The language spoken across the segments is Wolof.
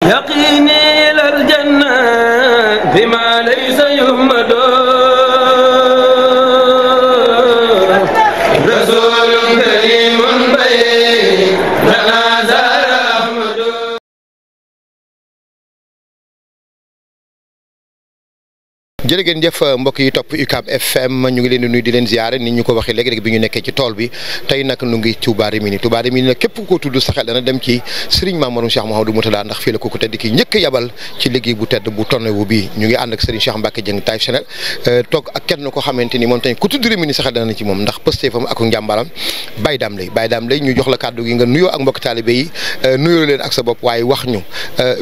يقيني إلى الجنة بما ليس يهمد رسول كريم بيننا زار أحمد. jërë ngeen jëf mbokk yi topp UCAB FM ñu ngi leen di nuyu di leen ziare ni ñu ko waxee léegi-léegi bi ñu nekkee ci tool bi tey nag nu ngi Touba Rimini nag képp ko tudd sa xel dana dem ci Serigne Mamadou Cheikh Mouhamadou Mourtada ndax fii la ko tedd ki njëkk yabal ci liggéey bu tedd bu tonnewu bi ñu ngi ànd ak Serigne Cheikh Mbacke Dieng Taïf Chanel toog ak kenn ko xamante ni moom tamit ku tudd Rimini sa xel dana ci moom ndax pëstéefam ak njàmbaram Baye Dame Lay ñu jox la kàddu gi nga nuyoo ak mbokk taalibe yi nuyoo leen ak sa bopp waaye wax ñu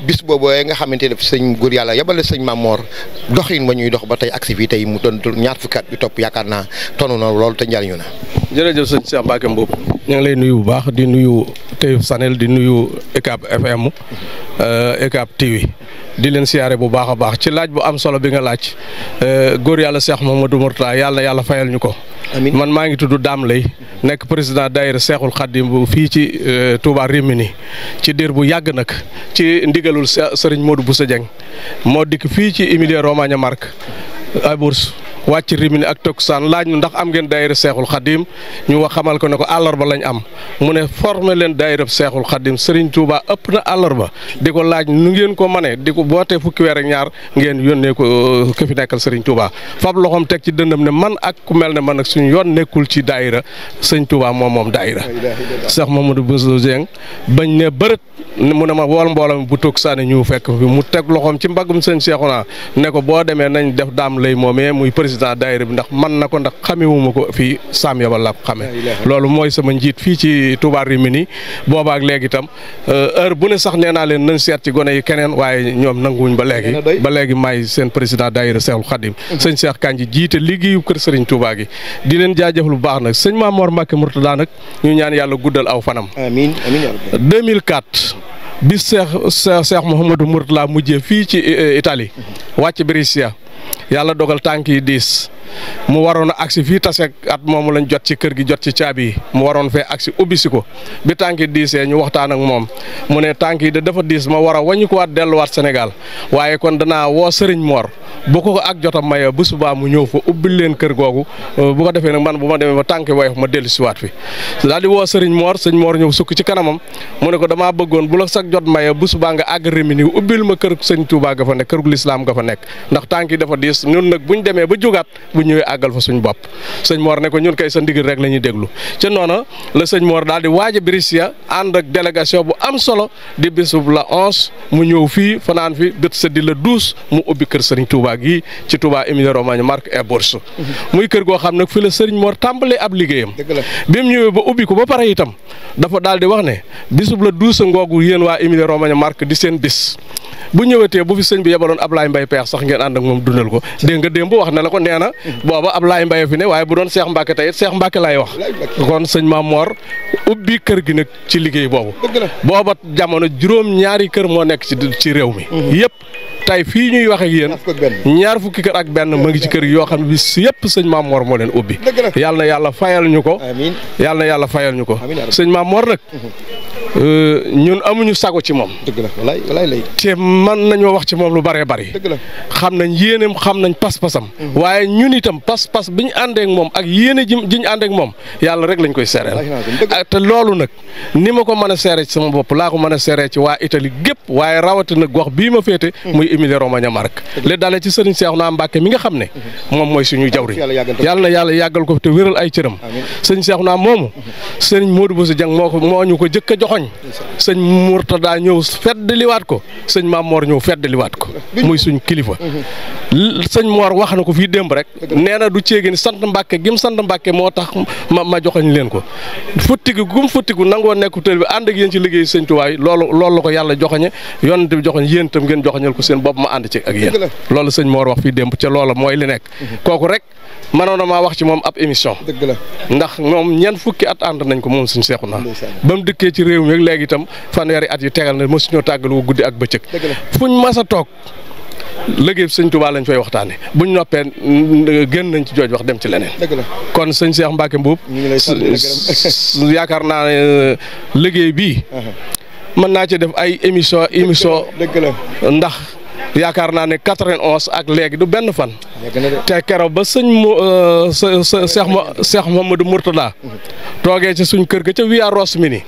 bis boobu nga xamante ne sëñ góor yàlla yabal sëñ Mamor doxin ba ñuy dox ba tey activité yi mu doon ñaar fukki at yu topp yaakaar naa tonu na loolu te njariñu na. jërëjëf sëñ Cheikh Mbacke Mboup ñu ngi lay nuyu bu baax di nuyu Taïf Chanel di nuyu UCAB FM UCAB TV di leen siyaare bu baax a baax ci laaj bu am solo bi nga laaj góor yàlla Cheikh Mouhamadou Mourtada yàlla fayal ñu ko. amiin man maa ngi tudd Dame Lay nekk président daayira Cheikhul Khadim bu fii ci Touba Rimini ci diir bu yàgg nag ci ndigalul Serigne Modou Bousso Dieng moo dikk fii ci Emilia Romagna Marche Abours wàcc Rimini ak Tokusaan laaj ñu ndax am ngeen daayira Seexul Xadim ñu wax xamal ko ne ko àllarba lañ am mu ne formé leen daayira Seexul Xadim Serigne Touba ëpp na àllarba di ko laaj nu ngeen ko mënee di ko bootee fukki weer ak ñaar ngeen yónnee ko ki fi nekkal Serigne Touba fab loxoom teg ci dëndam ne man ak ku mel ne man ak suñu yoon nekkul ci daayira Serigne Touba moom daayira Cheikh Mamadou Bousso Dieng bañ ne bërët mu ne ma wool mbooloo bu Tokusaan ñu fekk fi mu teg loxoom ci mbaggum sëñ Cheikhouna ne ko boo demee nañ def Dame Lay moomee muy président daayira bi ndax man na ko ndax xamewuma ko fii Sam Yabal la xamee loolu mooy sama njiit fii ci Touba Rimini boobaak léegi itam heure bu ne sax nee naa leen nañ seet ci gone yi keneen waaye ñoom nanguwuñ ba léegi maay seen président daayira Seexul Xadim sëñ Cheikh Kanji jiite liggéeyu kër Serigne Touba gi di leen jaajëf lu baax nag sëñ Mamor Mbacke Mourtada nag ñu ñaan yàlla guddal aw fanam. amiin 2004 bi Cheikh Mouhamadou Mourtada mujjee fii ci Italie wàcc Brescia yàlla dogal tànk yi diis mu waroon a agsi fii tase at moomu lañ jot ci kër gi jot ci caabi yi mu waroon fee agsi ubbisi ko bi tànk yi diisee ñu waxtaan ak moom mu ne tànk yi dafa diis ma war a wàññi ko waat delluwaat Sénégal waaye kon danaa woo Serigne Mor bu ko ak jotam maye bu subaa mu ñëw fa ubbil leen kër googu bu ko defee nag man bu ma demee ba tànk woyof ma dellu siwaat fi daal di woo Serigne Mor sëñ Mor ñëw sukk ci kanamam mu ne ko damaa bëggoon bu la sag jot maye bu subaa nga àgg Rimini ubbil ma kër sëñ Touba ga fa nekk kër gu lislaam ga fa nekk ndax tànk yi dafa diis ñun nag buñ demee ba jógaat bu ñëwee àggal fa suñ bopp sëñ Mor ne ko ñun kay sa ndigal rek la ñuy déglu ca noona la sëñ Mor daal di waaj a Brescia ànd ak délégation bu am solo di bisub la 11 mu ñëw fii fanaan fi bët sa di la 12 mu ubbi kër sëriñ Touba gi ci Touba Emilia Romagna Marche et Abours muy kër goo xam nag fi la sëriñ Mor tàmbalee ab liggéeyam bi mu ñëwee ba ubbi ko ba pare itam dafa daal di wax ne bisub la 12 ngoogu yéen waa Emilia Romagna Marche di seen bis bu ñëwetee bu fi sëñ bi yebaloon Ablaye Mbaye Peex sax ngeen ànd ak moom dundal ko dégg nga démb wax na la ko nee na booba Ablaye Mbaye fi ne waaye bu doon Cheikh Mbacke tey Cheikh Mbacke lay wax kon sëñ Mamor ubbi kër gi nag ci liggéey boobu booba jamono juróom-ñaari kër moo nekk ci réew mi yëpp tey fii ñuy wax ak yéen ñaar fukki kër ak benn ma ngi ci kër yoo xam ne bis yëpp sëñ Mamor moo leen ubbi yàlla na yàlla fayal ñu ko yàlla na yàlla fayal ñu ko sëñ Mamor nag ñun amuñu sago ci moom te man nañoo wax ci moom lu bëree bëri xam nañ yéeneem xam nañ pas-pasam waaye ñun itam pas-pas bi ñu àndeek moom ak yéene ji ñu àndeek moom yàlla rek lañ koy seereel te loolu nag ni ma ko mën a seere ci sama bopp laa ko mën a seere ci waa Italie gépp waaye rawatina gox bii ma féete muy Emilia Romagna Marche li dalee ci sëriñ Cheikhouna Mbacke mi nga xam ne moom mooy suñu jawriñ yàlla na yàlla yàggal ko te wéral ay cëram sëriñ Cheikhouna moomu sëriñ Modou Bousso Dieng moo ñu ko jëkk a joxoñ sëñ Mourtada ñëw feddaliwaat ko sëñ Mamor ñëw feddaliwaat ko muy suñ kilifa sëñ Mor wax na ko fii démb rek nee na du ceegi ni sant Mbàkke gim sant Mbàkke moo tax ma joxañ leen ko futtiku gum futtiku nangoo nekku tël bi ànd ak yéen ci liggéey sëñ Tuubaa loolu la ko yàlla joxañe yonent bi joxañ yéen itam ngeen joxañal ko seen bopp ma ànd ci ak yéen loolu sëñ Mor wax fii démb ca loola mooy li nekk kooku rek mënoon na maa wax ci moom ab émission ndax moom ñeent fukki at ànd nañ ko moom suñ Cheikhouna ba mu dëkkee ci réew mi ak léegi itam fanweeri at yi tegal na mosuñoo tàggalu guddi ak bëccëg fuñ mas a toog liggéey sëñ Touba lañ fay waxtaane buñ noppee génn nañ ci jooj wax dem ci leneen kon sëñ Cheikh Mbacke Mboup yaakaar naa ne liggéey bii mën naa ci def ay émission dëgg la ndax yaakaar naa ne 91 ak léegi du benn fan. te keroog ba sëñ Cheikh Mamadou Mourtada toogee ci suñ kër ga ca Via Rosmini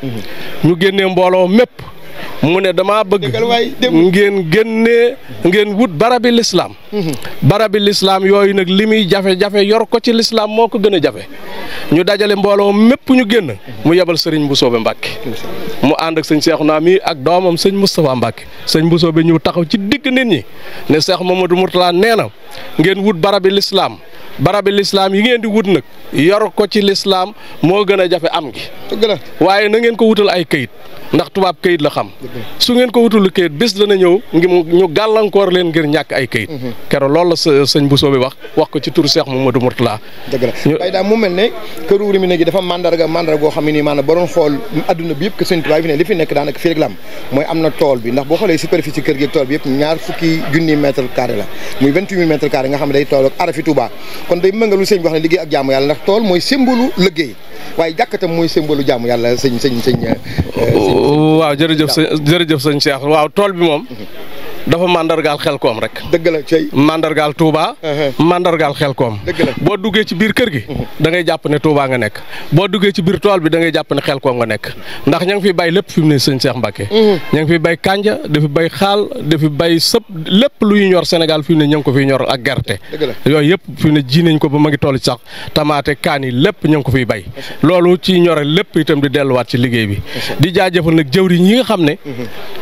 ñu génnee mbooloo mépp mu ne dama bëgg ngeen wut barabi lislaam barabi lislaam yooyu nag li muy jafe-jafe yor ko ci lislaam moo ko gën a jafe ñu dajale mbooloo mépp ñu génn mu yebal sëriñ Mbusoobe Mbàkke mu ànd ak sëñ Seexuna mi ak doomam sëñ Moustapha Mbàkke sëñ Mbusoobe ñu taxaw ci digg nit ñi ne Cheikh Mamadou Mourtada nee na ngeen wut barabi lislaam yi ngeen di wut nag yor ko ci lislaam moo gën a jafe am gi waaye na ngeen ko wutal ay këyit ndax tubaab këyit la xam su ngeen ko wutul këyit bés dana ñëw ñu gàllankoor leen ngir ñàkk ay këyit keroog loolu la sëñ Bousso bi wax ko ci turu Cheikh Mamadou Mourtada. dëgg la waaye daal mu mel ne këru Rimini gi dafa mandarga boo xam ne nii maanaam ba doon xool adduna bi yëpp que sëñ Tuubaa fi ne li fi nekk daanaka fii rek la am mooy am na tool bi ndax boo xoolee superficie kër gi tool bi yëpp 20 mètres carrés la muy 28 mètres carrés nga xam ne day tool ak arafi Touba kon day mëngalu sëñ bi wax ne liggéey ak jaamu yàlla ndax tool mooy symbole liggéey waaye jàkkatam mooy symbole jaamu yàlla sëñ waaw jërëjëf sëñ Cheikh waaw tool bi moom dafa mandargaal Xelkom rek. dëgg la cey mandargaal Touba. mandargaal Xelkom. dëgg la boo duggee ci biir kër gi. da ngay jàpp ne Touba nga nekk. boo duggee ci biir tool bi da ngay jàpp ne Xelkom nga nekk ndax ña ngi fi bay lépp fi mu ne sëñ Cheikh Mbacke. ña ngi fi bay kanja dafi bay xaal dafi bay sëb lépp luy ñor Sénégal fi mu ne ña ngi ko fiy ñor ak gerte. yooyu yëpp fi mu ne ji nañ ko ba ma ngi toll ci sax tamaate kaani lépp ña ngi ko fiy bay. loolu ci ñore lépp itam di delluwaat ci liggéey bi. di jaajëfal nag jëwriñ ñi nga xam ne.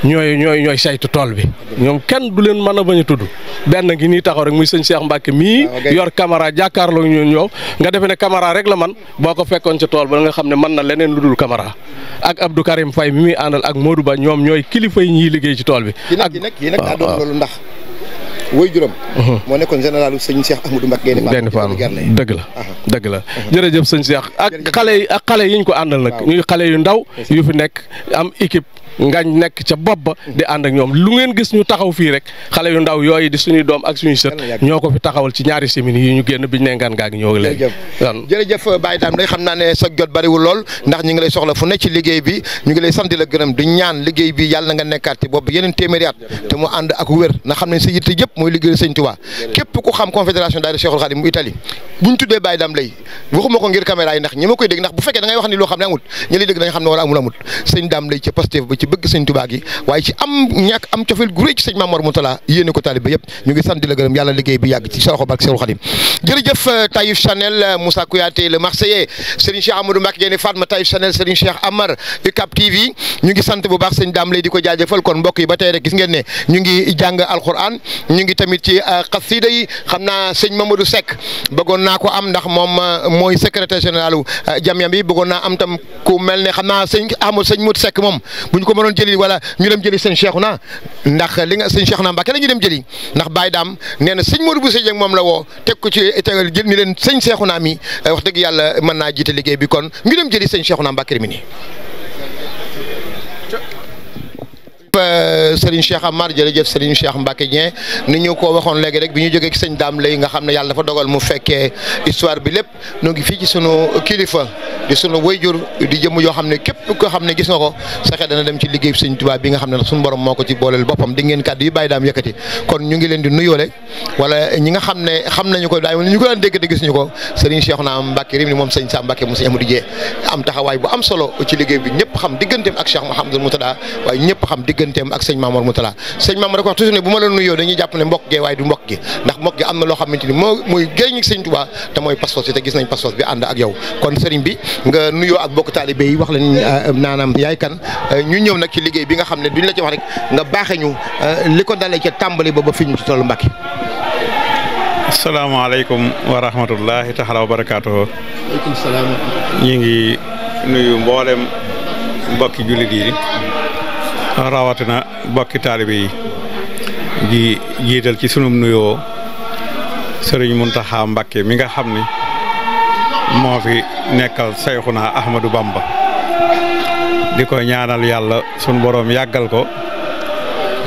ñooy saytu tool bi. ñoom kenn du leen mën a bañ a tudd benn ngi nii taxaw rek muy sëñ Cheikh Mbacke mii yor caméra jàkkaarloo ñëw nga defe ne caméra rek la man boo ko fekkoon ca tool ba nga xam ne mën na leneen lu dul caméra ak Abdou Karim Faye mi muy àndal ak Modou Ba ñoom ñooy kilifa yi ñiy liggéey ci tool bi. yi nag daa doon loolu ndax woy juróom moo nekkoon généralu sëñ Cheikh Ahmadou Mbacke Gaynde Fatma dëgg la jërëjëf sëñ Cheikh ak xale yiñ ko àndal nag ñuy xale yu ndaw yu fi nekk am équipe ngañ nekk ca bopp ba di ànd ak ñoom lu ngeen gis ñu taxaw fii rek xale yu ndaw yooyu di suñuy doom ak suñuy sët ñoo ko fi taxawal ci ñaari semaines yi ñu génn biñ ne ngaan gaa ngi ñëw léegi. jërëjëf Baye Dame day xam naa ne sa jot bariwul lool ndax ñu ngi lay soxla fu ne ci liggéey bi ñu ngi lay sant la gërëm di ñaan liggéey bi yàlla na nga nekkaat ci bopp yeneen téeméeri at te mu ànd ak wér na xam ne sa yitte yëpp mooy liggéey sëñ Touba képp ku xam confédération daayira Cheikhul Khadim mu Italie buñ tuddee Baye Dame lay waxuma ko ngir caméra yi ndax ñi ma koy dégg ndax bu fekkee da ngay wax ni loo xam ne amut ñi lay dégg dañu xam ne wala amul sëñ Dame lay ci Pastef ba ci bëgg sëñ Touba gi waaye ci am cofeel gu rëy ci sëñ Mamour Moutala yéene ko taalibe yëpp ñu ngi sant di la gërëm yàlla liggéey bi yàgg ci sa loxo barke Cheikhul Khadim jërëjëf Taïf Chanel Moussa Kouyaté le Marseillais Serigne Cheikh Amadou Mbacke Gaynde Fatma Taïf Chanel Serigne Cheikh Amar UCAB TV ñu ngi sant bu baax sëñ Dame lay di ko jaajëfal kon mbokk yi ba tey rek gis ngeen ne ñu ngi jàng alquran ñu ngi tamit ci xasida yi xam naa sëñ Mamadou Seck bëggoon naa ko am ndax moom mooy secrétaire généralu Jamia bi bëggoon naa am tam ku mel ne xam naa sëñ Modou Seck moom bu ñu ko mënoon jëli wala ñu dem jëli sëñ Cheikhouna ndax li nga sëñ Cheikhouna Mbacke la ñu dem jëli ndax Baye Dame nee na sëñ Modou Bousso Dieng moom la woo teg ko ci tegal jël ni leen sëñ Cheikhouna mi wax dëgg yàlla mën naa jiite liggéey bi kon ñu dem jëli sëñ Cheikhouna Mbacke Rimini Serigne Cheikh Amar jërëjëf Serigne Cheikh Mbacke Dieng ni ñu ko waxoon léegi rek bi ñu jógee ci sëñ Dame lay nga xam ne yàlla dafa dogal mu fekkee histoire bi lépp ñu ngi fii ci sunu kilifa di sunu wayjur di jëm yoo xam ne képp ko xam ne gis nga ko sa xel dana dem ci liggéey sëñ Tuubaa bi nga xam ne sunu borom moo ko ci booleel boppam di ngeen kàddu yi Baye Dame yëkkati kon ñu ngi leen di nuyoole wala ñi nga xam ne xam nañu ko daay ñu ko daan dégg te gis ñu ko Serigne Cheikhouna Mbacke Rimini moom sëñ Sam Mbacke mu sëñ Amadou Dieng am taxawaay bu am solo ci liggéey bi ñëpp xam digganteem ak Cheikh Mouhamadou Moutada waaye ñëpp xam digganteem ak sëñ Mamour Moutala sëñ Mamour rek wax toujours ne bu ma la nuyoo dañuy jàpp ne mbokk gee waaye du mbokk gi ndax mbokk gi am na loo xamante ni muy géej sëñ Touba te mooy pas-pas bi te gis nañ pas-pas bi ànd ak yow kon sëriñ bi nga nuyoo ak bokk taalibe yi wax leen naanaam yaay kan ñu ñëw nag ci liggéey bi nga xam ne duñ la ci wax rek nga baaxee ñu li ko dalee ca tàmbali ba fi ñu ci tollu Mbacke. asalaamaaleykum wa rahmatullahi taala wa barakaatuhu. waaleykum salaam. ñu ngi nuyu mboolem mbokki jullit yi rawatina mbokki taalibe yi di jiital ci sunum nuyoo Sëriñ Muntaxa Mbacke mi nga xam ni moo fi nekkal Sayxuna Ahmadou Bamba di ko ñaanal yàlla sun boroom yàggal ko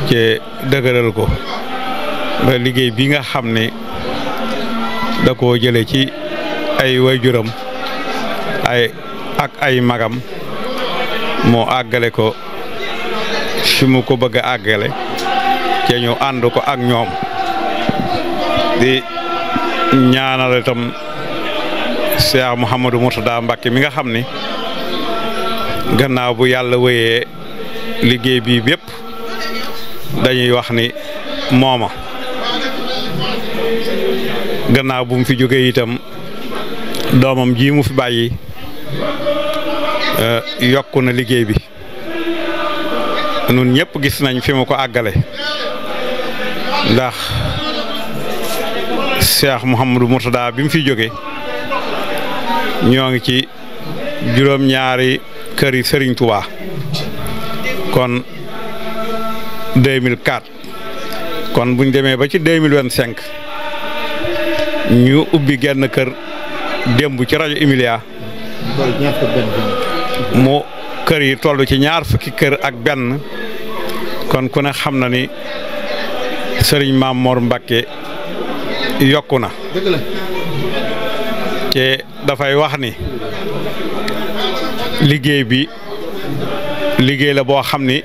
ci dëgëral ko ba liggéey bi nga xam ne da koo jële ci ay waajuram ak ay magam moo àggale ko fi mu ko bëgg a àggale te ñu ànd ko ak ñoom di ñaanal itam Cheikh Mouhamadou Mourtada Mbacké mi nga xam ni gannaaw bu yàlla wéyee liggéey bi bépp dañuy wax ni mooma gannaaw bu mu fi jógee itam doomam ji mu fi bàyyi yokku na liggéey bi nun ñëpp gis nañ fi mu ko àggale ndax Cheikh Mouhamadou Mourtada bi mu fi jóge ñoo ngi ci juróom-ñaari kër yi Serigne Touba kon 2004 kon buñ demee ba ci 2025 ñu ubbi genn kër démb ci rajo Emilia mu kër yi toll ci ñaar fukki kër ak benn kon ku ne xam na ni Serigne Mamor Mbacké yokku na te dafay wax ni liggéey bi liggéey la boo xam ni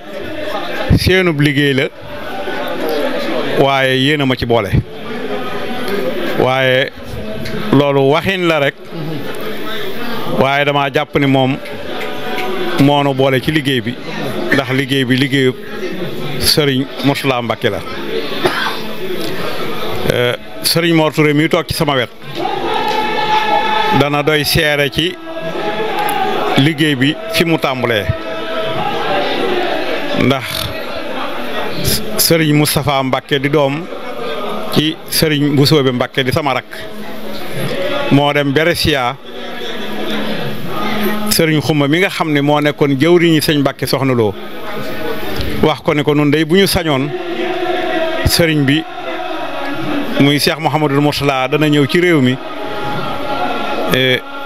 seenub liggéey la waaye yéen a ma ci boole waaye loolu waxin la rek waaye dama jàpp ni moom moonu boole ci liggéey bi ndax liggéey bi liggéeyu Serigne Mourtada Mbacké la Serigne Mor Touré mi toog ci sama wet dana doy seere ci liggéey bi fi mu tàmbalee ndax Serigne Moustapha Mbacké di doom ci Serigne Mbusoobe Mbacké di sama rak moo dem Beresia Serigne Xuma mi nga xam ne moo nekkoon jëwriñi sëñ Mbacké Soxna Lo wax ko ne ko nun day bu ñu sañoon Serigne bi muy Cheikh Mouhamadou Mourtada dana ñëw ci réew mi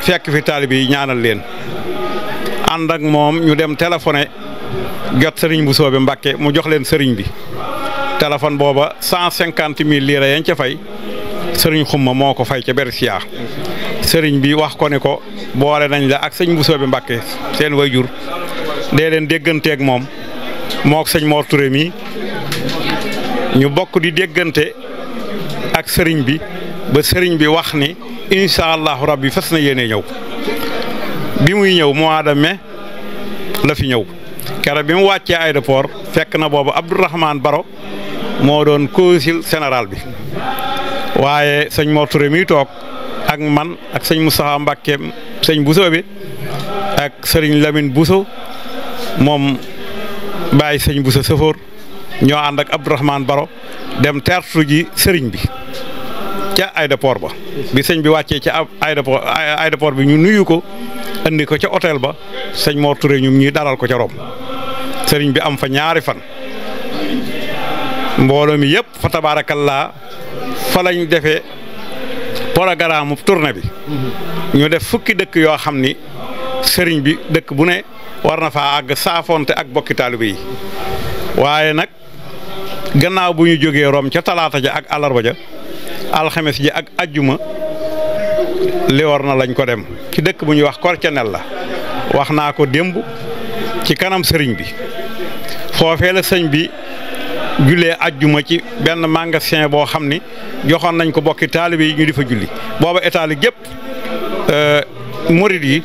fekk fi taalibe yi ñaanal leen ànd ak moom ñu dem téléphoné jot Serigne Mbusoobe Mbacké mu jox leen Serigne bi téléphone booba 150 000 lira yañ ca fay Serigne Xuma moo ko fay ca Beresia Serigne bi wax ko ne ko boole nañ la ak sëñ Mbusoobe Mbacké seen wayjur dee leen dégganteeg moom moo ak sëñ Mor Touré mi ñu bokk di déggante ak Serigne bi ba Serigne bi wax ni incha allahu rabbi fas na yéene ñëw bi muy ñëw mois de mai la fi ñëw keroog bi mu wàccee aéroport fekk na boobu Abdourahmane Baro moo doon consul général bi waaye sëñ Mor Touré mi toog ak man ak sëñ Moustapha Mbacké sëñ Bousso bi ak Serigne Lamine Bousso moom bàyyi sëñ Bousso Safoor ñoo ànd ak Abdourahmane Baro dem tertu ji Serigne bi ca aéroport ba bi sëñ bi wàccee ca aéroport bi ñu nuyu ko andi ko ca hôtel ba sëñ Mor Touré ñum ñuy dalal ko ca Rome Serigne bi am fa ñaari fan mbooloo mi yëpp fa tabaarakallaa fa lañ defee programme tournée bi ñu def fukki dëkk yoo xam ni Serigne bi dëkk bu ne war na faa àgg saafonte ak bokki taalibe yi waaye nag gannaaw bu ñu jógee Rome ca talaata ja ak àllarba ja alxames ji ak ajjuma li war na lañ ko dem ci dëkk bu ñuy wax Korcenel la wax naa ko démb ci kanam Serigne bi foofee la sëñ bi jullee ajjuma ci benn magasin boo xam ni joxoon nañ ko bokki taalibe yi ñu di fa julli booba état li gépp murid yi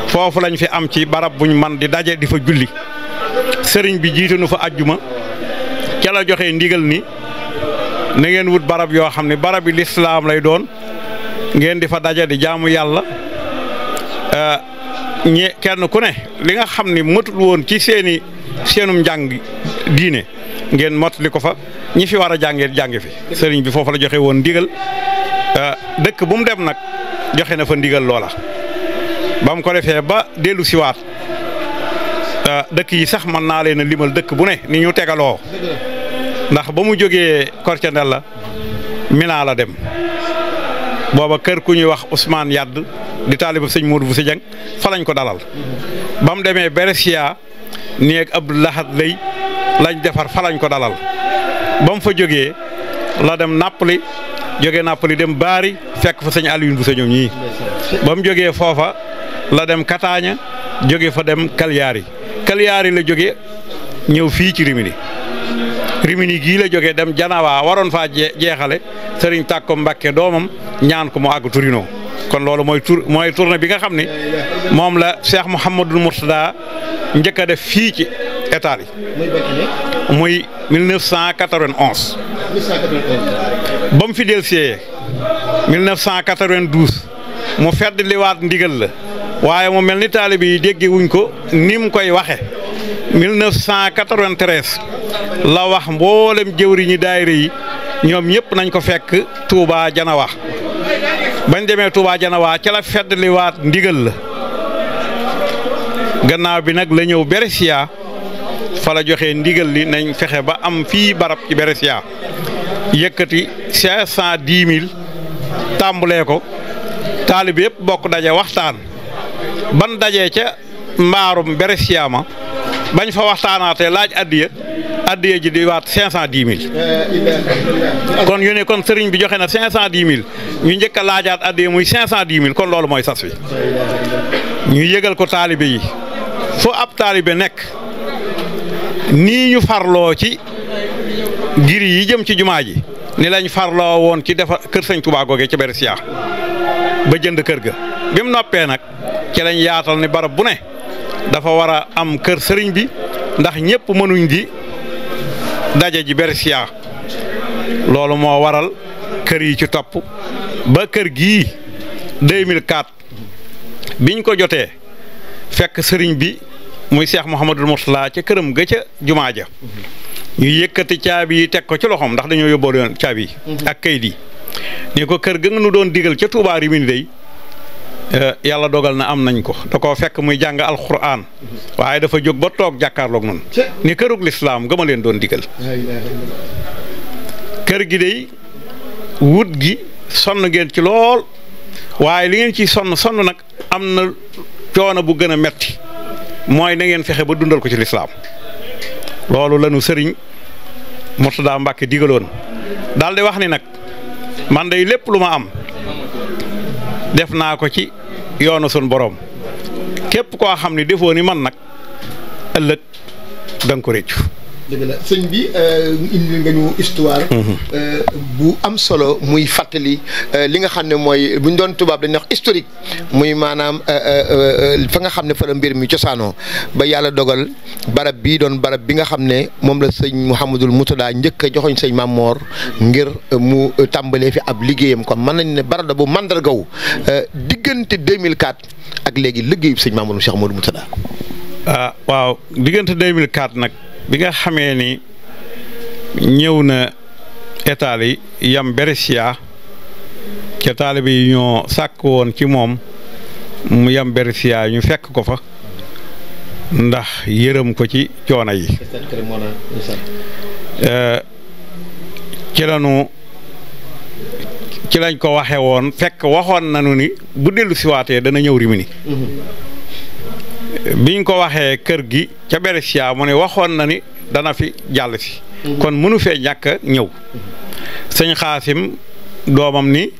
foofu lañ fi am ci barab buñ man di daje di fa julli Serigne bi jiite nu fa ajjuma ca la joxe ndigal ni na ngeen wut barab yoo xam ne barab yi lislaam lay doon ngeen di fa daje di jaamu yàlla kenn ku ne li nga xam ni matul woon ci seenum njàng diine ngeen mottali ko fa ñi fi war a jàngee jànge fi Serigne bi foofu la joxe woon ndigal dëkk bu mu dem nag joxe na fa ndigal loola ba mu ko defee ba dellu siwaat dëkk yi sax mën naa leen a limal dëkk bu ne ni ñu tegaloo ndax ba mu jógee Korcenel la Mina la dem booba kër ku ñuy wax Ousmane Yadd di taaliba sëñ Modou Bousso Dieng fa lañ ko dalal ba mu demee Beresia néeg Abdou Lahad lay lañ defar fa lañ ko dalal ba mu fa jógee la dem Napoli jógee Napoli dem Bari fekk fa sëñ Alioune Bousso ñoom ñii ba mu jógee foofa la dem Catania jóge fa dem Cagliari la jóge ñëw fii ci Rimini gii la jógee dem Janawaa waroon faa jeexale sëriñ Tàkko Mbàkke doomam ñaan ko mu àgg Torino kon loolu mooy tournée bi nga xam ni moom la Cheikh Mouhamadul Mourtada njëkk a def fii ci état yi muy 1991 ba mu fi dellusee 1992 mu fedd liwaat ndigal la waaye mu mel ni taalibe yi dégge wuñ ko ni mu koy waxe 1993 la wax mboolem jëwriñi daayira yi ñoom ñëpp nañ ko fekk Touba Janawaa bañ demee Touba Janawaa ca la fedd liwaat ndigal la gannaaw bi nag la ñëw Brescia fa la joxe ndigal li nañ fexe ba am fii barab ci Brescia yëkkati 510 000 tàmbalee ko taalib yëpp bokk daje waxtaan ban dajee ca mbaarum Brescia ma bañ fa waxtaanaatee laaj addiya ji di waat 510 000 kon ñu ne kon sëriñ bi joxe na 510 000 ñu njëkk a laajaat addiya muy 510 000 kon loolu mooy sas wi ñu yëgal ko taalibe yi foo ab taalibe nekk nii ñu farloo ci giri yi jëm ci jumaa ji ni lañ farloo woon ci defar kër sëñ Touba googee ca Brescia ba jënd kër ga bi mu noppee nag ci lañ yaatal ni barab bu ne dafa war a am kër sëriñ bi ndax ñëpp mënuñ di daje ji Brescia loolu moo waral kër yi ci topp ba kër gii 2004 biñ ko jotee fekk sëriñ bi muy Cheikh Mouhamadul Mourtada ca këram ga ca jumaa ja ñu yëkkati caabi yi teg ko ci loxoom ndax dañoo yóbboo yoon caabi yi ak kayit yi ni ko kër ga nga nu doon digal ca Touba Rimini day yàlla dogal na am nañ ko da koo fekk muy jàng alxuraan waaye dafa jóg ba toog jàkkaarloog noonu ni kërug lislaam ga ma leen doon digal kër gi day wut gi sonn ngeen ci lool waaye li ngeen ci sonn nag am na coono bu gën a metti mooy na ngeen fexe ba dundal ko ci lislaam loolu la ñu sëriñ Mourtada Mbàkke digaloon daal di wax ni nag man day lépp lu ma am def naa ko ci yoonu sun borom képp koo xam ne defoo ni man nag ëllëg da nga ko réccu. dëgg la sëñ bi indi nga ñu histoire bu am solo muy fàttali li nga xam ne mooy bu ñu doon tubaab dañuy wax historique muy maanaam fa nga xam ne fa la mbir mi cosaanoo ba yàlla dogal barab bii doon barab bi nga xam ne moom la sëñ Mouhamadul Mourtada njëkk a joxoñ sëñ Mamor ngir mu tàmbalee fi ab liggéeyam kon mën nañ ne barab da bu mandargaw diggante 2004 ak léegi liggéeyu sëñ Mamadou Cheikh Modou Mourtada. waaw diggante 2004 nag. bi nga xamee ni ñëw na état yi yam Brescia ca taalibe yi ñoo sàkk woon ci moom mu yam Brescia ñu fekk ko fa ndax yërëm ko ci coono yi ci lañ ko waxe woon fekk waxoon nañu ni bu dellu siwaatee dana ñëw Rimini biñ ko waxee kër gi ca Brescia mu ne waxoon na ni dana fi jàll si kon mënu fee ñàkk a ñëw sëñ Xaasim doomam ni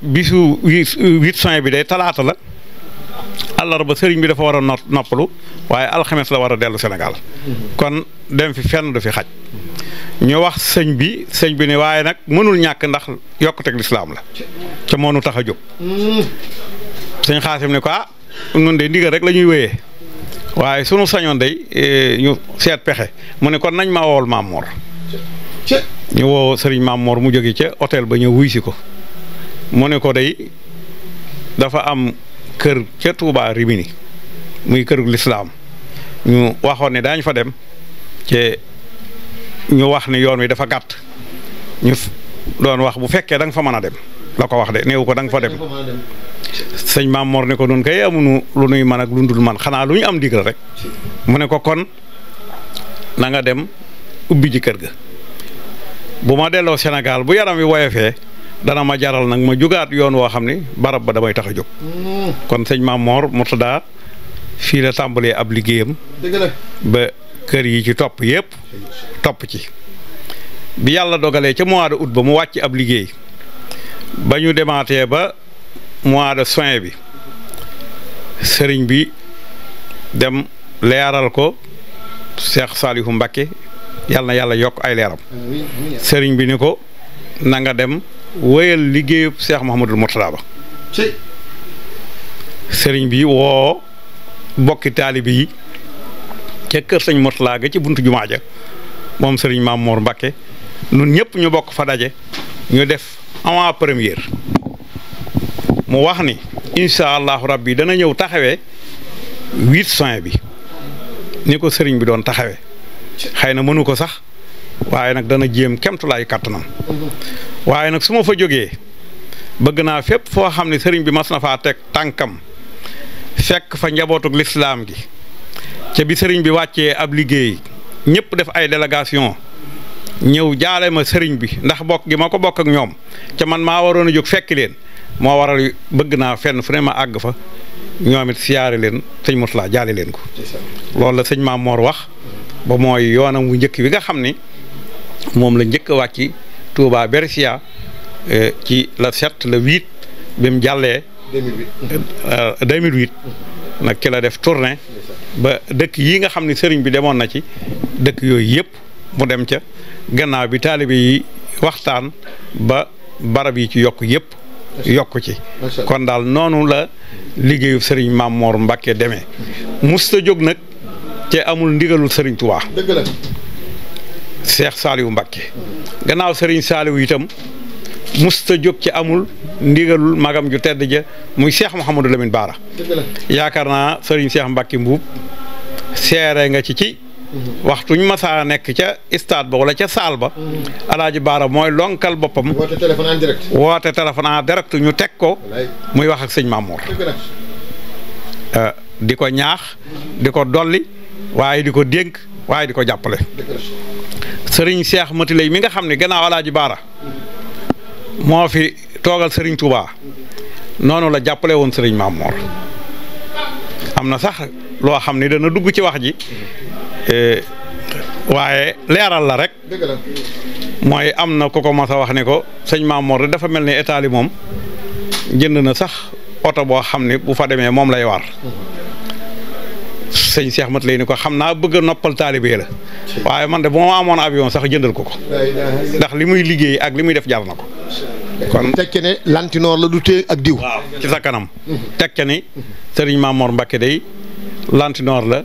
bisu 8 juin bi day talaata la àllarba sëriñ bi dafa war a noppalu waaye alxames la war a dellu Sénégal kon dem fi fenn du fi xaj ñu wax sëñ bi ne waaye nag mënul ñàkk ndax yokkuteg lislaam la ca moo nu tax a jóg sëñ Xaasim ne ko nun de ndigal rek la ñuy wéyee waaye sunu sañoon day ñu seet pexe mu ne kon nañ ma wool Maam Mor ñu woo sëriñ Maam Mor mu jóge ca hôtel ba ñëw wuy si ko mu ne ko day dafa am kër ca Touba Rimini muy këru lislaam ñu waxoon ne daañ fa dem ci ñu wax ne yoon wi dafa gàtt ñu doon wax bu fekkee da nga fa mën a dem la ko wax de néew ko da nga fa dem sëñ Maam Mor ne ko noonu kay amuñu lu nuy man ak lu ndul man xanaa lu ñu am digal rek mu ne ko kon na nga dem ubbi ji kër ga bu ma delloo Sénégal bu yaram wi woyofee dana ma jaral nag ma jugaat yoon woo xam ne barab ba damay tax a jóg kon sëñ Maam Mor Mourtada fii la tàmbalee ab liggéeyam ba kër yi ci topp yëpp topp ci bi yàlla dogalee ca mois de août ba mu wàcc ab liggéey ba ñu demaatee ba mois de juin bi sëriñ bi dem leeral ko Cheikh Saliou Mbacké yàlla na yàlla yokk ay leeram sëriñ bi ni ko na nga dem wéyal liggéeyub Cheikh Mouhamadul Mourtada ba sëriñ bi woo bokki taalibi yi ca kër sëñ Mourtada ga ci buntu jumaa ja moom sëriñ Maam Mor Mbacké nun ñëpp ñu bokk fa daje ñu def avant première mu wax ni incha allahu rabbi dana ñëw taxawee 8 juin bi ni ko sëriñ bi doon taxawee xëy na mënu ko sax waaye nag dana jéem kemtulaay kàttanam waaye nag su ma fa jógee bëgg naa fépp foo xam ne sëriñ bi mas na faa teg tànkam fekk fa njabootug lislaam gi ca bi sëriñ bi wàccee ab liggéey ñëpp def ay délégation ñëw jaale ma sëriñ bi ndax bokk gi ma ko bokk ak ñoom ca man maa waroon a jóg fekki leen moo waral bëgg naa fenn fu ne ma àgg fa ñoom it siyaare leen sëñ Mourtada jaale leen ko loolu la sëñ Maam Mor wax ba mooy yoonam wu njëkk bi nga xam ni moom la njëkk a wàcc Touba Bersia ci la 7 le 8 bi mu jàllee 2008 nag ki la def tournée ba dëkk yi nga xam ne sëriñ bi demoon na ci dëkk yooyu yëpp mu dem ca gannaaw bi taalibe yi waxtaan ba barab yi ci yokk yëpp yokk ci kon daal noonu la liggéeyu sëriñ Maam Mor Mbacké demee musta jóg nag te amul ndigalul sëriñ Touba dëgg la Cheikh Saliou Mbacké gannaaw sëriñ Saliou itam musta jóg ci amul ndigalul magam ju tedd ja muy Cheikh Mouhamadou Lamine Bara yaakaar naa sëriñ Cheikh Mbacké Mbuub seere nga ci waxtuñ masaa nekk ca stade ba wala ca saal ba Alaaji Baara mooy lonkal boppam woote téléphone en direct ñu teg ko muy wax ak sëñ Maam Mor di ko ñaax di ko dolli waaye di ko dénk waaye di ko jàppale sëriñ Cheikh Mati Lay mi nga xam ne gannaaw Alaaji Baara moo fi toogal sëriñ Touba noonu la jàppale woon sëriñ Maam Mor am na sax loo xam ne dana dugg ci wax ji waaye leeral la rek mooy am na ku ko mas a wax ne ko sëñ Maam Mor dafa mel ni état li moom jënd na sax oto boo xam ne bu fa demee moom lay war sëñ Cheikh Mat lay ni ko xam naa bëgg a noppal taalibe la waaye man de bu ma amoon avion sax jëndal ko ndax li muy liggéey ak li muy def jar na ko kon tekke ne lantinoor la du tee ak diw waaw ci sa kanam tekke ni sëriñ Maam Mor Mbacké day lantinoor la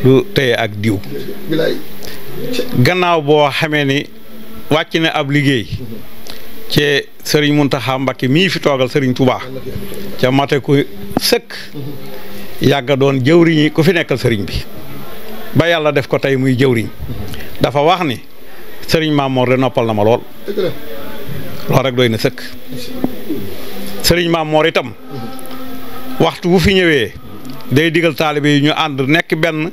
du téye ak diw gannaaw boo xamee ni wàcc na ab liggéey ci sëriñ Mountakha Mbacké mii fi toogal sëriñ Touba ca mate ku sëkk yàgga doon jëwriñi ku fi nekkal sëriñ bi ba yàlla def ko tey muy jëwriñ dafa wax ni sëriñ Maam Mor de noppal na ma lool lool rek doy na sëkk sëriñ Maam Mor itam waxtu bu fi ñëwee day digal taalibe yi ñu ànd nekk benn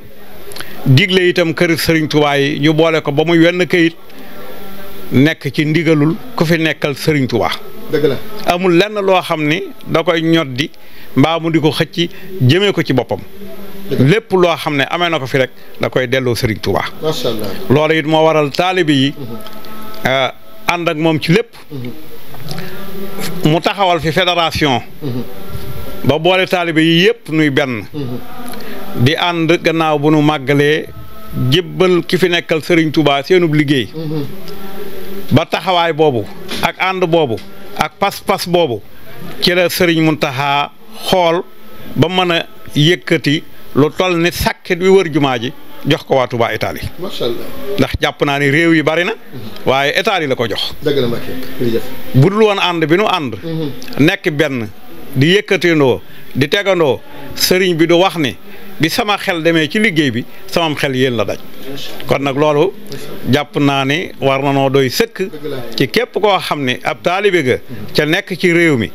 digle itam kër sëriñ Touba yi ñu boole ko ba muy wenn këyit nekk ci ndigalul ku fi nekkal sëriñ Touba dëgg la amul lenn loo xam ni da koy ñoddi mbaa mu di ko xëcc jëmee ko ci boppam lépp loo xam ne amee na ko fi rek da koy delloo sëriñ Touba macha Allah loolu it moo waral taalibe yi ànd ak moom ci lépp mu taxawal fi fédération ba boole taalibe yi yëpp nuy benn di ànd gannaaw bu nu màggalee jébbal ki fi nekkal sëriñ Touba seenub liggéey ba taxawaay boobu ak ànd boobu ak pas-pas boobu ci la sëriñ Mountakha xool ba mën a yëkkati lu toll ni sàkket wi wër jumaa ji jox ko waa Touba Italie macha Allah ndax jàpp naa ni réew yi bari na waaye Italie la ko jox dëgg la Mbacké jërëjëf bu dul woon ànd bi nu ànd nekk benn di yëkkatindoo di tegandoo sëriñ bi du wax ni bi sama xel demee ci liggéey bi samam xel yéen la daj kon nag loolu jàpp naa ni war na noo doy sëkk ci képp koo xam ne ab taalibe ga ca nekk ci réew mi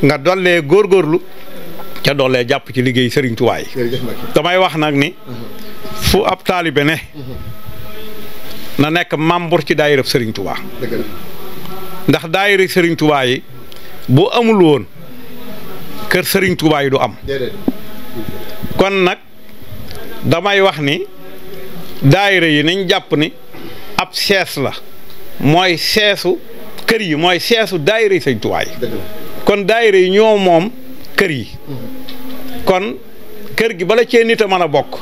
nga dollee góorgóorlu ca dollee jàpp ci liggéey sëriñ Touba yi damay wax nag ni fu ab taalibe ne na nekk membre ci daayira sëriñ Touba ndax daayira sëriñ Touba yi bu amul woon kër sëriñ Touba yi du am kon nag damay wax ni daayira yi nañ jàpp ni ab sees la mooy seesu kër yi mooy seesu daayira yi sëriñ Touba yi kon daayira yi ñoo moom kër yi kon kër gi bala cee nit a mën a bokk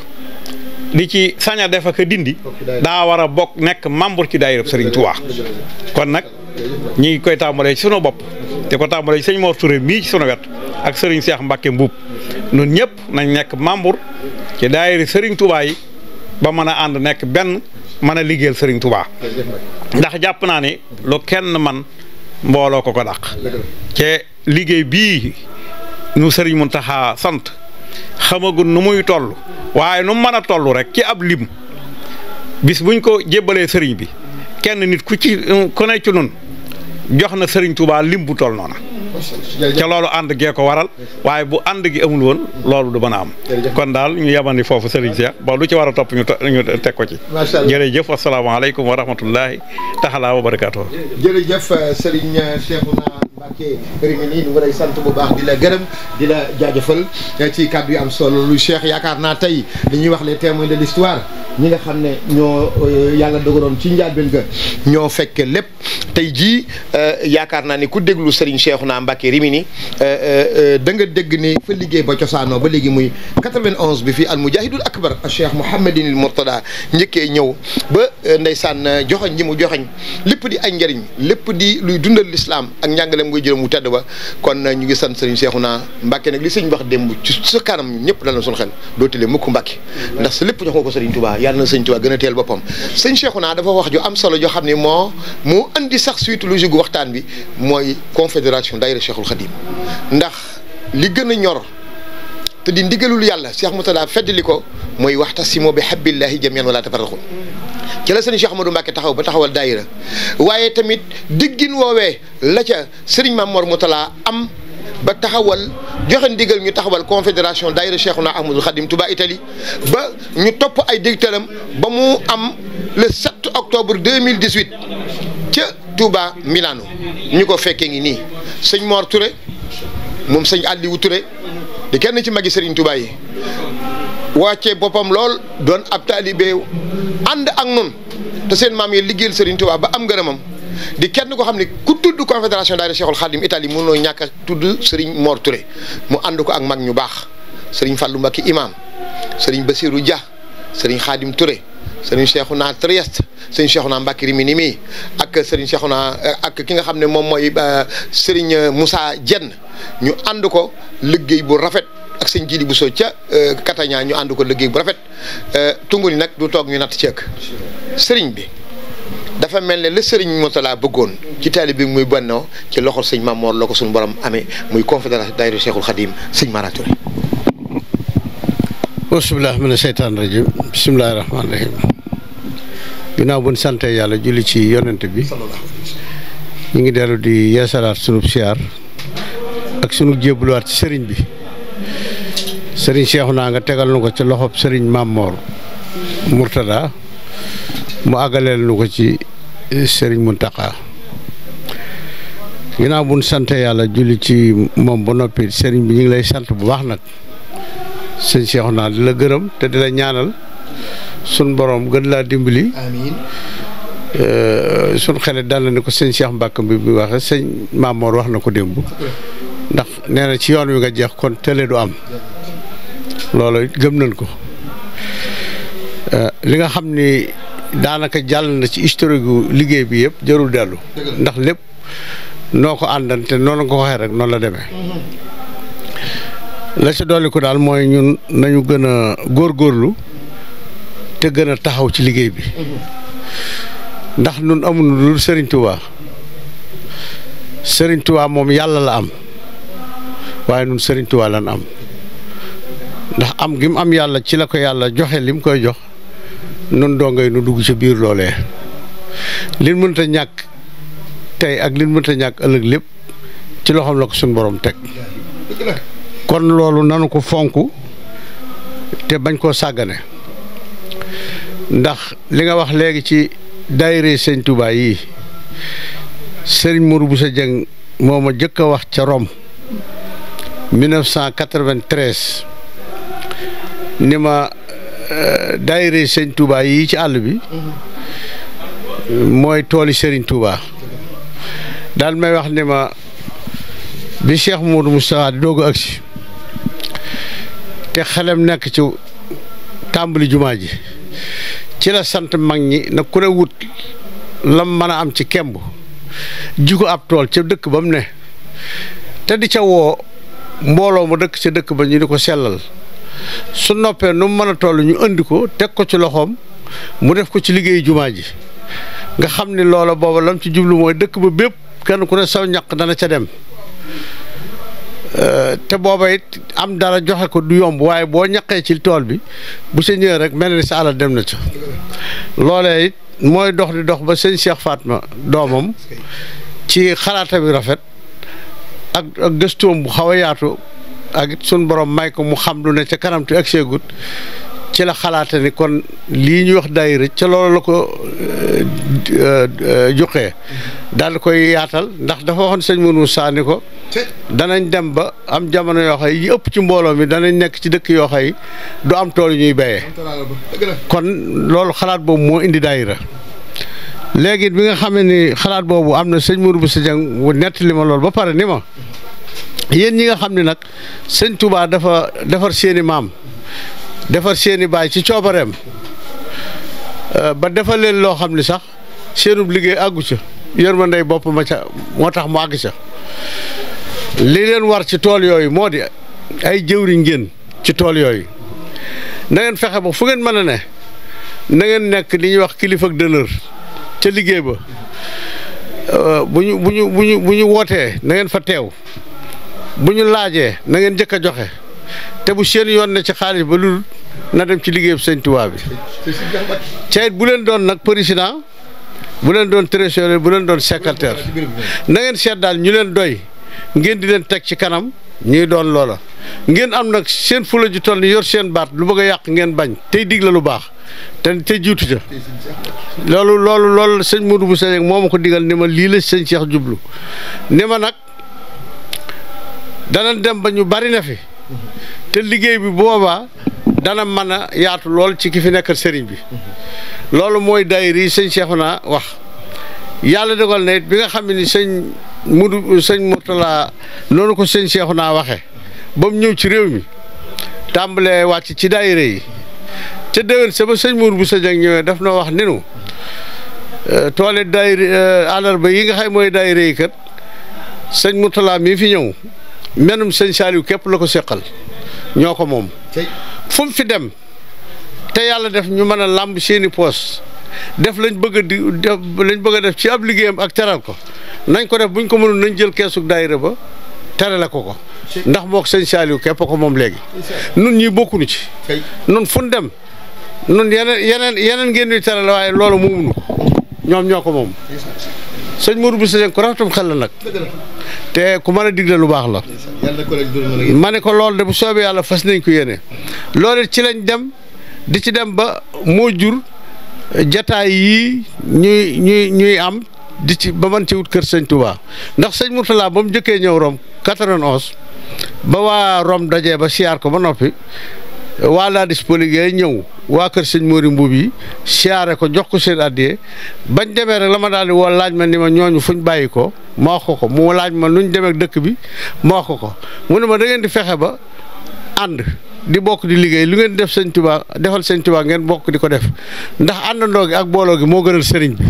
di ci sañ a def ak dindi daa war a bokk nekk membre ci daayira Serigne Touba kon nag ñi ngi koy tàmbalee ci sunu bopp te ko tàmbalee ci sëñ Mor Touré mii ci sunu wet ak Serigne Cheikh Mbacke Mbuub ñun ñëpp nañ nekk membre ci daayira Serigne Touba yi ba mën a ànd nekk benn mën a liggéeyal Serigne Touba ndax jàpp naa ne lu kenn man mbooloo ko dàq te liggéey bii nu Serigne Mountakha sant xamagul nu muy toll waaye nu mën a toll rek ci ab lim bis buñ ko jébbalee Serigne bi kenn nit ku ne ci nun jox na Serigne Touba lim bu toll noona ca loolu ànd gee ko waral waaye bu ànd gi amul woon loolu du mën a am kon daal ñu yabandi foofu Serigne Cheikh ba lu ci war a topp ñu teg ko ci jërëjëf asalaamaaleykum wa rahmatullahi taala wa barakaatu jërëjëf Serigne Cheikhouna Mbacké Rimini ñu ngi lay sant bu baax di la gërëm di la jaajëfal ci kàddu yu am solo lu Cheikh yaakaar naa tey li ñuy wax les témoins de l'histoire ñi nga xam ne ñoo yàlla dogaloon ci njàlbéen ga ñoo fekke lépp tey jii yaakaar naa ni ku déglu Serigne Cheikhouna Mbacké Rimini da nga dégg ni fa liggéey ba cosaanoo ba léegi muy 91 bi fii al mujahidul akbar Cheikh Mouhamadinil Mourtada njëkkee ñëw ba ndeysaan joxoñ ñi mu joxoñ lépp di ay njëriñ lépp di luy dundal l'islam ak njàngaleem ngay jël mu tedd ba kon ñu ngi sant Serigne Cheikhouna Mbacké nag li sëñ wax démb ci sa kanam ñëpp dal na suñu xel doo tëlee mukk Mbacké ndax sa lépp jox nga ko Serigne Touba yàlla na Serigne Touba gën a teel boppam sëñ Cheikhouna dafa wax ju am solo joo xam ne moo andi sax suite logique gu waxtaan bi mooy confédération daayira Cheikhul Khadim ndax li gën a ñor te di ndigalul yàlla Cheikh Mourtada feddali ko mooy waxtasimu bi hablillahi jamii'an wala tafarraqu ci la sëriñ Cheikh Ahmadou Mbacké taxaw ba taxawal daayira waaye tamit diggin woowee la ca sëriñ Mame Mor Mourtada am ba taxawal joxe ndigal ñu taxawal confédération daayira Cheikhouna Ahmadoul Khadim Touba Italie ba ñu topp ay directeuram ba mu am le 7 octobre 2018 ca Touba Milano ñu ko fekkee ngi nii sëñ Mor Touré moom sëñ Aliou Touré di kenn ci magi Serigne Touba yi wàccee boppam lool doon ab taalibe ànd ak nun te seen maam yi liggéeyal Serigne Touba ba am ngërëmam di kenn ko xam ne ku tudd confédération daayira Cheikhul Khadim Italie mënoo ñàkk a tudd Serigne Mor Touré mu ànd ko ak mag ñu baax Serigne Fallou Mbacké imam Serigne Bassirou Dia Serigne Khadim Touré Serigne Cheikhouna Trieste Serigne Cheikhouna Mbacké Rimini mi ak Serigne Cheikhouna ak ki nga xam ne moom mooy Serigne Moussa Dieng ñu ànd ko liggéey bu rafet ak sëñ Jili Bousso ca Kataña ñu ànd ko liggéey bu rafet tungu ni nag du toog ñu natt ceek Serigne bi dafa mel ne la Serigne Mourtada bëggoon ci taalibe bi muy bennoo ci loxol sëñ Mame Mor la ko suñu borom amee muy confédération daayira Cheikhul Khadim sëñ Mara Touré. bismillah mina sheytaan rajim bismillahi rahmaani rahim ginnaaw bu ñu sante yàlla julli ci yonent bi ñu ngi dellu di yeesalaat sunub siyaar ak sunu jébbaluwaat ci sëriñ bi sëriñ Cheikhouna nga tegal nu ko ci loxob sëriñ Mame Mor Mourtada mu àggaleel nu ko ci sëriñ Mountakha ginnaaw bu ñu sante yàlla julli ci moom ba noppi sëriñ bi ñu ngi lay sant bu baax nag sëñ Cheikhouna di la gërëm te di la ñaanal sun borom gën laa dimbali. amiin. sun xele dal na ni ko sëñ Cheikh Mbacké bi waxee sëñ Mame Mor wax na ko démb ndax nee na ci yoon wi nga jeex kon tële du am loolu gëm nañ ko li nga xam ni daanaka jàll na ci historique gu liggéey bi yëpp jarul dellu ndax lépp noo ko àndante noonu nga ko waxee rek noonu la demee. la ci dolli ko daal mooy ñun nañu gën a góorgóorlu te gën a taxaw ci liggéey bi ndax ñun amuñu lu Serigne Touba Serigne Touba moom yàlla la am waaye ñun Serigne Touba lan am ndax am gi mu am yàlla ci la ko yàlla joxe li mu koy jox nun dongay nu dugg ci biir loolee lin mënta ñàkk tey ak lin mënta ñàkk ëllëg lépp ci loxoom la ko suñu borom teg kon loolu nanu ko fonk te bañ koo sàggane ndax li nga wax léegi ci daayira sëñ Touba yi Serigne Modou Bousso Dieng moo ma jëkk a wax ca Rome 1993 ni ma daayira sëñ Touba yi ci àll bi mooy tooli Serigne Touba daal may wax ni ma bi Cheikh Modou Moustapha di doog a agsi te xelam nekk ci tàmbali jumaa ji ci la sant mag ñi na ku ne wut lam mën a am ci kemb ji ko ab tool ca dëkk ba mu ne te di ca woo mbooloo ma dëkk ca dëkk ba ñu di ko sellal su noppee nu mu mën a toll ñu andi ko teg ko ci loxoom mu def ko ci liggéeyu jumaa ji nga xam ni loola booba lam ci jublu mooy dëkk ba bépp kenn ku ne saw ñaq dana ca dem te booba it am dara joxe ko du yomb waaye boo ñaqee ci tool bi bu sa ñëwee rek mel ni sa alal dem na ca loolee it mooy dox di dox ba sëñ Cheikh Fatma doomam ci xalaata bi rafet ak gëstoom bu xaw a yaatu ak it sun borom may ko mu xam lu ne ca kanam te ak seegut ci la xalaate ni kon lii ñuy wax daayira ca loolu la ko juqee daal di koy yaatal ndax dafa waxoon sëñ Mourou Moussa ni ko danañ dem ba am jamono yoo xay yi ëpp ci mbooloo mi danañ nekk ci dëkk yoo xay du am tool yu ñuy béyee kon loolu xalaat boobu moo indi daayira léegi bi nga xamee ni xalaat boobu am na sëñ Mourou Moussa Dieng wu nettali ma loolu ba pare ni ma yéen ñi nga xam ne nag sëñ Touba dafa defar seeni maam defar seeni baay ci coobareem ba defal leen loo xam ni sax seenub liggéey àggu ca yërmandey bopp ma ca moo tax mu àgg ca li leen war ci tool yooyu moo di ay jëwriñ ngeen ci tool yooyu na ngeen fexe ba fu ngeen mën a ne na ngeen nekk li ñuy wax kilifa ak d'honneur ca liggéey ba bu ñu wootee na ngeen fa teew bu ñu laajee na ngeen njëkk a joxe te bu seen yoon ne ci xaalis ba lul na dem ci liggéeyam sëñ Tuubaa bi ca it bu leen doon nag président bu leen doon trésorier bu leen doon secrétaire na ngeen seet daal ñu leen doy ngeen di leen teg ci kanam ñuy doon loola ngeen am nag seen fula ji toll ni yor seen baat lu bëgg a yàq ngeen bañ tey digle lu baax te jiitu ca loolu sëñ Modou Bousso Dieng moo ma ko digal ni ma lii la sëñ Cheikh jublu ni ma nag dana dem ba ñu bari na fi te liggéey bi boobaa dana mën a yaatu lool ci ki fi nekkal sëriñ bi loolu mooy daayira yi sëñ Cheikhouna wax yàlla dogal na it bi nga xam ne ni sëñ Mourtala noonu ko sëñ Cheikhouna waxe ba mu ñëw ci réew mi tàmbalee wàcc ci daayira yi ca déwén sa ba sëñ Mourou Bousso Dieng ñëwee daf na wax ninu toole daayira àllarba yi nga xam mooy daayira yi kat sëñ Mourtala mii fi ñëw menum sëñ Saliou képp la ko seqal ñoo ko moom fu mu fi dem te yàlla def ñu mën a làmb seeni poos def lañ bëgg a def ci ab liggéeyam ak teral ko nañ ko def buñ ko mënul nañ jël keesug daayira ba terale ko ndax mook sëñ Saliou képp ko moom léegi nun ñii bokkuñu ci nun fu ñu dem nun yeneen ngeen ñuy terale waaye loolu moomuñu ko ñoom ñoo ko moom sëñ Mourou Bousso Dieng ku rafetum xel la nag te ku mën a digle lu baax la ma ne ko loolu de bu soobee yàlla fas nañ ko yéene loolu ci lañ dem di ci dem ba moo jur jataay yii ñuy am di ci ba mën ci wut kër sëñ Touba ndax sëñ Mourtala ba mu njëkkee ñëw Rome 91 ba waa Rome dajee ba siyaar ko ba noppi waa laa dispoligué ñëw waa kër sëñ Mori Mbuub yi siyaare ko jox ko seen addiyee bañ demee rek la ma daal di woo laaj ma ni ma ñooñu fuñ bàyyi ko ma wax ko mu laaj ma nuñ demee dëkk bi ma wax ko mu ne ma da ngeen di fexe ba ànd di bokk di liggéey lu ngeen def sëñ Tuubaa defal sëñ Tuubaa ngeen bokk di ko def ndax àndandoo gi ak booloo gi moo gënal sëriñ bi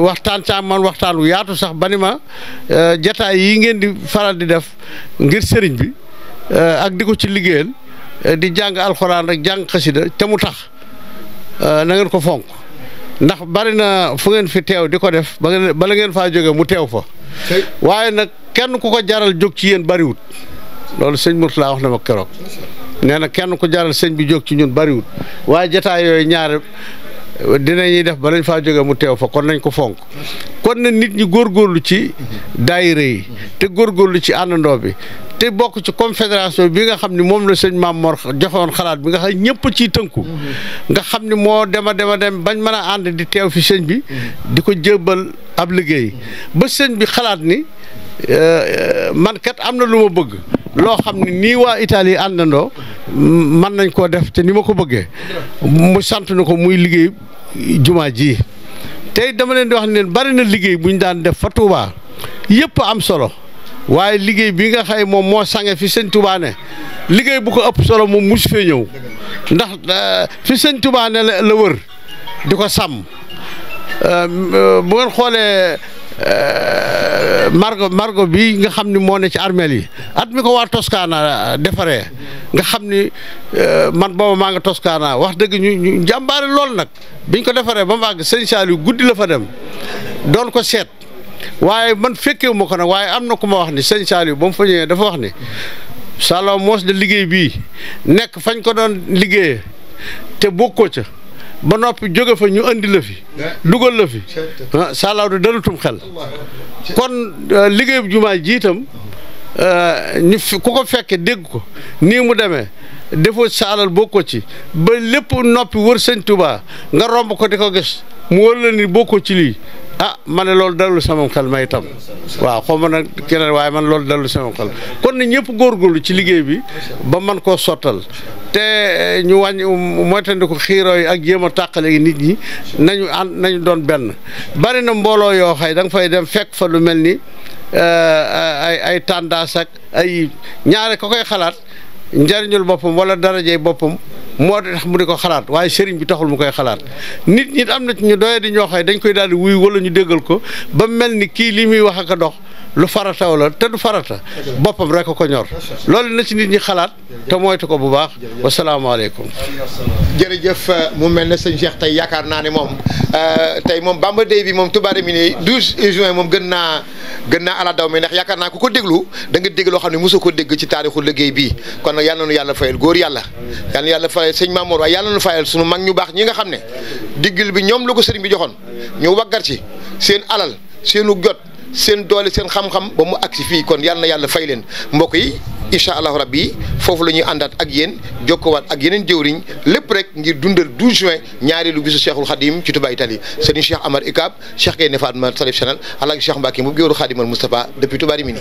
waxtaan ca man waxtaan wu yaatu sax ba ni ma jataay yi ngeen di faral di def ngir sëriñ bi ak di ko ci liggéeyal di jàng alxuraan rek jàng xasida te mu tax na ngeen ko fonk ndax bari na fu ngeen fi teew di ko def bala ngeen faa jóge mu teew fa waaye nag kenn ku ko jaral jóg ci yéen bariwut loolu sëñ Mourtala wax na ma keroog nee na kenn ku jaral sëñ bi jóg ci ñun bariwut waaye jataay yooyu ñaare dinañuy def ba lañ faa jóge mu teew fa kon nañ ko fonk kon na nit ñi góorgóorlu ci daayira yi te góorgóorlu ci àndandoo bi te bokk ci confédération bi nga xam ne moom la sëñ Maam Mor joxoon xalaat bi nga xam ñëpp ciy tënku nga xam ne moo dem bañ mën a ànd di teew fi sëñ bi di ko jébbal ab liggéey ba sëñ bi xalaat ni man kat am na lu ma bëgg loo xam ne nii waa Italie àndandoo mën nañ koo def te ni ma ko bëggee mu sant na ko muy liggéey jumaa ji tey dama leen di wax ne leen bari na liggéey bu ñu daan def fa Touba yëpp am solo waaye liggéey bi nga xay moom moo sange fi sëñ Touba ne liggéey bu ko ëpp solo moom mus fee ñëw ndax fi sëñ Touba ne la wër di ko sàmm bu ngeen xoolee margo bi nga xam ni moo ne ci armeel yi at mi ko waa Toscana defaree nga xam ni man booba maa nga Toscana wax dëgg ñu jàmbaare lool nag biñ ko defaree ba mu àgg sëñ Saliou guddi la fa dem doon ko seet waaye man fekkewu ma ko nag waaye am na ku ma wax ni sëñ Saliou ba mu fa ñëwee dafa wax ni Salo moos de liggéey bii nekk fañ ko doon liggéeyee te bokkoo ca ba noppi jóge fa ñu andi la fi dugal la fi Salo du dalutum xel kon liggéey bu jumaa ji itam ku ko fekke dégg ko nii mu demee defoo sa alal bokkoo ci ba lépp noppi wër sëñ Touba nga romb ko di ko gis mu wër la ni bokkoo ci lii ma ne loolu dalul sama xel may itam waaw xaw ma nag keneen waaye man loolu dalul sama xel kon ne ñëpp góorgóorlu ci liggéey bi ba man koo sottal te ñu wàññi moytandiku xiiroo yi ak jéem a tàqale nit ñi nañu doon benn bari na mbooloo yoo xay da nga fay dem fekk fa lu mel ni ay tàndaas ak ay ñaare ko koy xalaat njariñul boppam wala darajey boppam moo tax mu di ko xalaat waaye sëriñ bi taxul mu koy xalaat nit ñi am na ci ñu doye di ñoo xay dañ koy daal di wuy wala ñu déggal ko ba mel ni kii li muy wax ak a dox lu farataw la te du farata boppam rek ko ñor loolu na ci nit ñi xalaat te moytu ko bu baax wasalaamaaleykum. jërëjëf mu mel ne sëñ Cheikh tey yaakaar naa ne moom tey moom Bamba Day bi moom Touba Rimini 12 juin moom gën naa ala daw mi ndax yaakaar naa ku ko déglu da nga dégg loo xam ne mosoo ko dégg ci taarixu liggéey bii kon nag yal na nu yàlla fayal góor yàlla yal na yàlla fayal sëñ Mamour waaye yal na nu fayal sunu mag ñu baax ñi nga xam ne diggal bi ñoom la ko sëriñ bi joxoon ñu waggar ci seen alal seenu jot seen doole seen xam-xam ba mu agsi fii kon yal na yàlla fay leen mbokk yi incha allahu rabbi foofu la ñuy àndaat ak yéen jokkowaat ak yeneen jëwriñ lépp rek ngir dundal 12 juin ñaareelu bisu Cheikhul Khadim ci Touba Italie sëriñ Cheikh Amar Ikab Cheikh Gaynde Fatma Salif Chanel Alaaji Cheikh Mbacke mu géwéru Khadimal Moustapha depuis Touba Rimini